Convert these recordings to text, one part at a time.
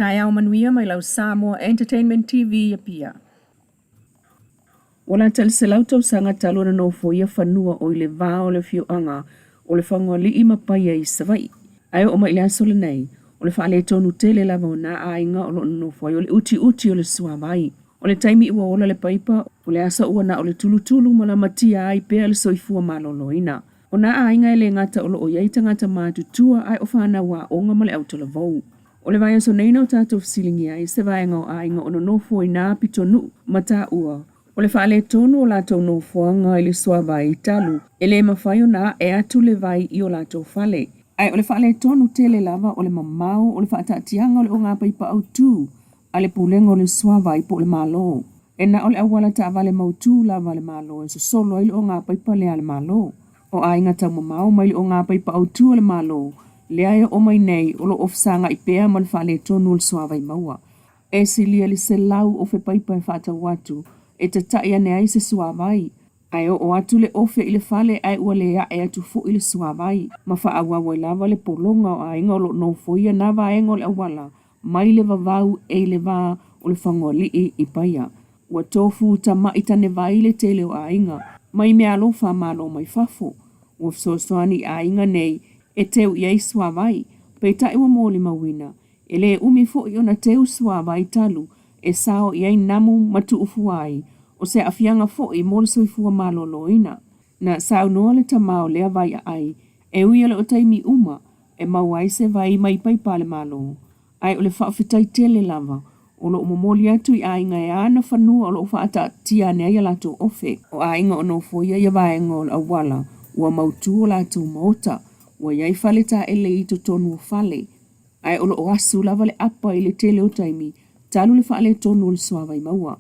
Taeao manuia mai lau Samoa Entertainment TV i Apia. Ua lata i le 100 tausaga talu ona nofoia fanua o i le va o le afioaga o Lefagaoalii ma Paia i Savaii. Ae oo mai i le aso lenei, o le faaletonu tele lava o na aiga o lo o nonofo ai o le utiuti o le suavai. O le taimi ua ola le paipa, o le aso ua na o le tulutulu ma lamatia ai pea le soifua maloloina. O nā aiga e le gata o lo o i ai tagata matutua ae o fanau aoga ma le autalavou. O le vaiaso nei na o tatou fesiligia ai se vaega o aiga o nonofo i nā pitonuu ma taua o le faaletonu o latou nofoaga i le suavai talu e le mafai ona ae atu le vai i o latou fale. Ae o le faaletonu tele lava o le mamao o le faataatiaga o le ogapaipa autū a le Pulega o le Suavai po o le Malo. E na o le auala taavale mautū lava a le Malo e sosolo ai le ogapaipa lea a le Malo. O aiga taumamao mai le ogapaipa autū a le Malo lea e oo mai nei o lo o fesagai pea ma le faaletonu o le suavai maua. E silia i le 100 ofe paipa e faatau atu e tata'i ane ai se suavai, ae oo atu le ofe i le fale ae ua le ae atu foi le suavai, ma faaauau ai lava le pologa o aiga o lo o nofoia na vaega o le auala mai le vavau e i le va o Lefagaoalii i Paia. Ua tofu tama'i tanevai le tele o aiga mai meaalofa a Malo mai fafo. Ua fesoasoani i aiga nei e teu i ai suavai, peitai ua molimauina, e le umi foi ona teu suavai talu e sao i ai namu ma tuufua ai, o se aafiaga foi mo le soifua maloloina. Na saunoa le tama o lea vai aai, e ui e le o taimi uma e maua ai se vai mai paipa a le Malo, ae o le faafetai tele lava o lo o momoli atu i aiga e ana fanua o lo o faataatia ane ai a latou ofe. O aiga o nofoia ia vaega o le auala ua mautū o latou maota, ua i ai fale taele i totonu o fale, ae o lo o asu lava le apa i le tele o taimi talu le faaletonu o le suavai maua.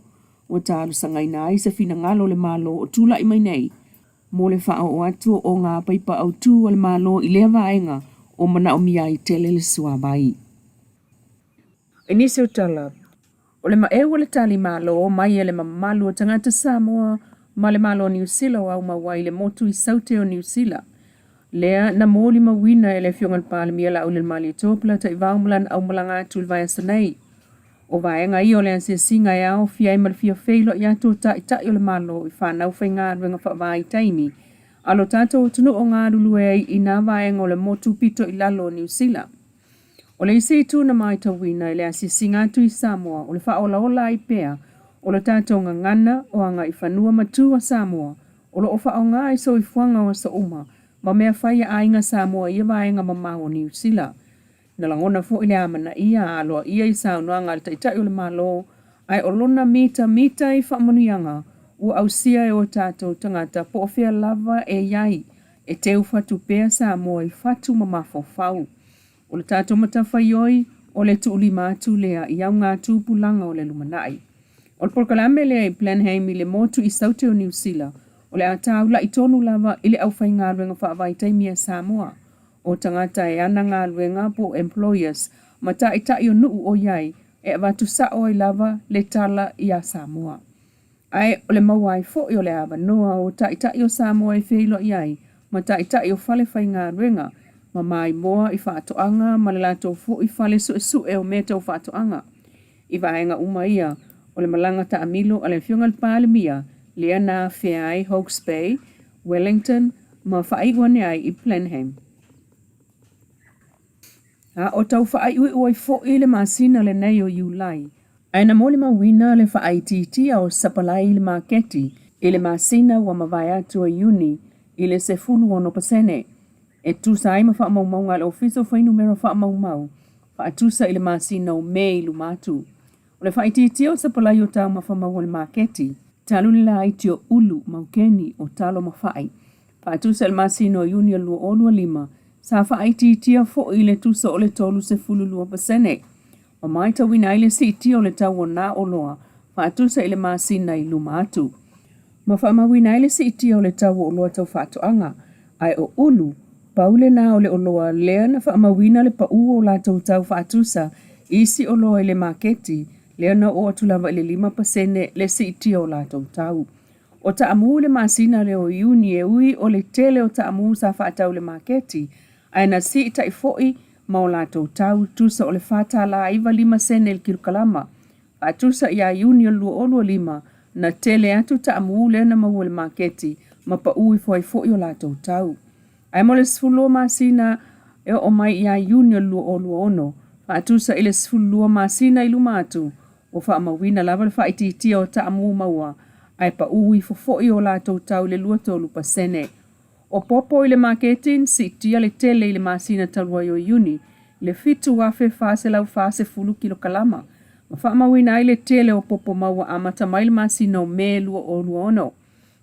Ua talosagaina ai se finagalo o le Malo o tulai mai nei mo le faaoo atu o ogapaipa autū a le Malo i lea vaega o manaomia ai tele le suavai. I nisi o tala, o le maeu o le tali Malo mai e le mamalu o tagata Samoa ma le Malo o Niu Sila o aumau ai i le motu i Saute o Niu Sila, lea na molimauina e le Afioga i le Palemia Laaulialemalietoa Polataivao ma lana aumalaga atu i le vaiaso nei. O vaega ia o le asiasiga e aofia ai ma le fia feiloai atu o Taitai o le Malo i fanau faigaluega faavaitaimi a lo tatou atunuu o galulue ai i nā vaega o le motu pito i lalo o Niu Sila. O le isi itu na matauina i le asiasiga atu i Samoa o le faaolaola ai pea o le tatou gagana o agaifanua ma tu a Samoa o lo o faaaoga i soifuaga o aso uma ma mea fai a aiga Samoa i ia vaega mamao o Niu Sila. Na lagona foi le amanaia a aloaia i saunoaga a le Taitai o le Malo, ae o lona mitamita i faamanuiaga ua ausia e o tatou tagata po o fea lava e i ai, e teu fatu pea Samoa i fatu ma mafaufau. O le tatou matafaioi, o le tuulima atu lea i augatupulaga o le lumanai. O le polokalame lea i Blenheim i le motu i Saute o Niu Sila, o le a taula'i tonu lava i le aufaigaluega faavaitaimi a Samoa, o tagata e ana galuega po o employers ma taitai o nuu o i ai e avatu sao ai lava le tala iā Samoa. Ae o le maua ai foi o le avanoa o taitai o Samoa e feiloai ai ma taitai o fale faigaluega ma maimoa i faatoaga ma le latou foi fale suesue o mea tau faatoaga i vaega uma ia o le malaga taamilo a le Afioga i le Palemia lea na afea ai Hawke's Bay, Wellington ma faaiu ane ai i Blenheim. A o tau faaiuiu ai foi le masina lenei o Iulai, ae na molimauina le faaitiitia o sapalai i le maketi i le masina ua mavae atu o Iuni i le 16%, e tusa ai ma faamaumauga a le Ofisa o Fuainumera Faamaumau faatusa i le masina o Me i luma atu. O le faaitiitia o sapalai o taumafa maua i le maketi, talu le laiti o ulu, maukeni, o talo ma fai, faatusa i le masina o Iuni o le 2025, sa faaitiitia foi i le tusa o le 32%, ma matauina ai le siitia o le tau o nā oloa faatusa i le masina i luma atu. Ma faamauina ai le siitia o le tau o oloa tau faatoaga, ae o ulu, pau lena o le oloa lea na faamauina le paū o latou tau faatusa i isi oloa i le maketi, lea na oo atu lava i le 5% le siitia o latou tau. O taamu i le masina lea o Iuni e ui o le tele o taamu sa faatau i le maketi, ae na siitai foi ma o latou tau, tusa o le $4.95 sene i le kilokalama. Faatusa ia Iuni o le 2025, na tele atu taamu lea na maua i le maketi ma pau ifo ai foi o latou tau. Ae mo le 12 masina e oo mai ia Iuni o le 2026, faatusa i le 12 masina i luma atu, ua faamauina lava le faaitiitia o taamu maua, ae pau ifo foi o latou tau i le 23%. O popo i le maketi na siitia le tele i le masina talu ai o Iuni i le 7,440 kilokalama, ma faamauina ai le tele o popo maua amata mai le masina o Me 2026.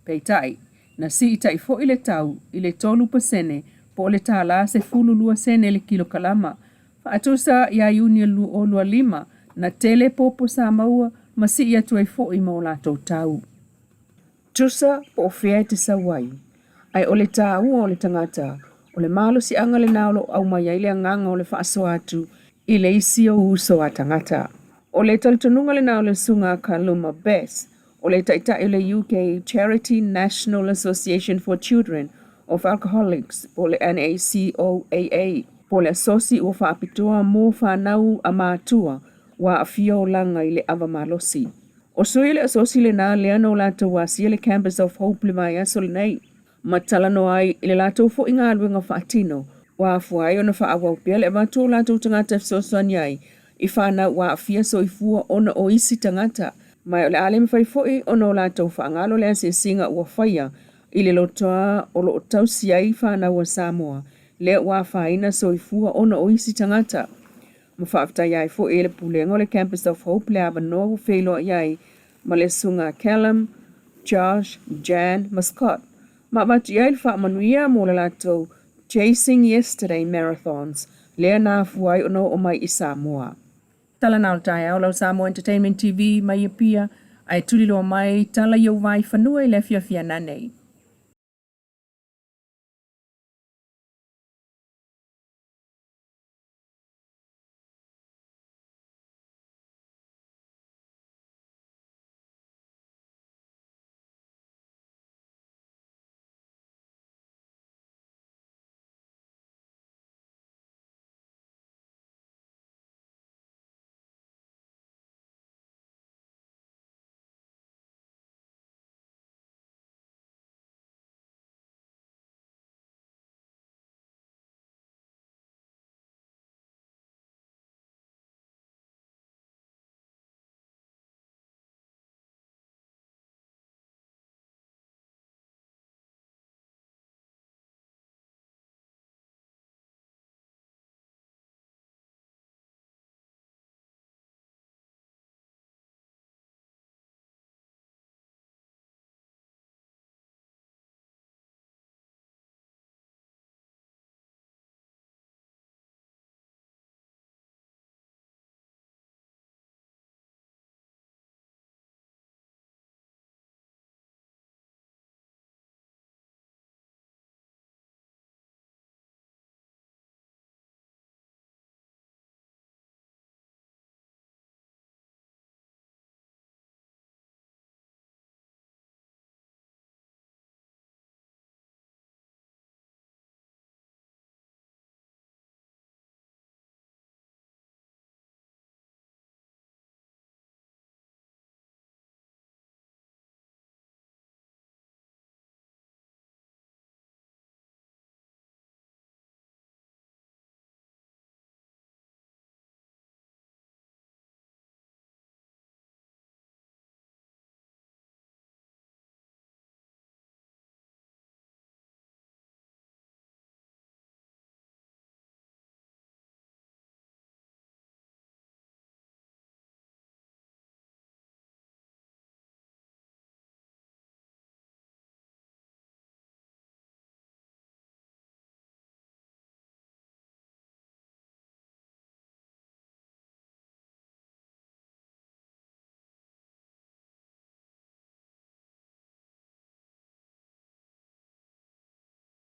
Peitai, na siitai foi le tau i le 3% po o le $1.12 i le kilokalama. Faatusa ia Iuni o le 2025, na tele popo sa maua ma sii atu ai foi ma o latou tau. Tusa po o fea e te sau ai, ae o le taua o le tagata, o le malosiaga lena o lo o aumai ai le agaga o le faasoa atu i le isi ou uso a tagata. O le talitonuga lena o le Susuga a Caluma Best, o le taitai o le UK Charity National Association for Children of Alcoholics po o le NACOAA, po o le asosi ua faapitoa mo fanau a matua ua aafia olaga i le ava malosi. O sui o le asosi lena lea na o latou asia le Campus of Hope i le vaiaso lenei ma talanoa ai i le latou foi galuega faatino ua afua ai ona faaauau pea le avatu o latou tagata e fesoasoani ai i fanau ua aafia soifua ona o isi tagata. Ma o le a le mafai foi ona o latou faagalo le asiasiga ua faia i le lotoa o lo o tausi ai fanau a Samoa lea ua afaina soifua ona o isi tagata. Ma faafetaia ai foi e le Pulega o le Campus of Hope le avanoa ua feiloai ai ma le Susuga Callum, Josh, Jan ma Scott ma avatu i ai le faamanuia mo le latou Chasing Yesterday Marathons lea na afua ai ona oo mai i Samoa. Tala na o le taeao lau Samoa Entertainment TV mai Apia, ae tuliloa mai tala i ou vaai fanua i le afiafi a nanei.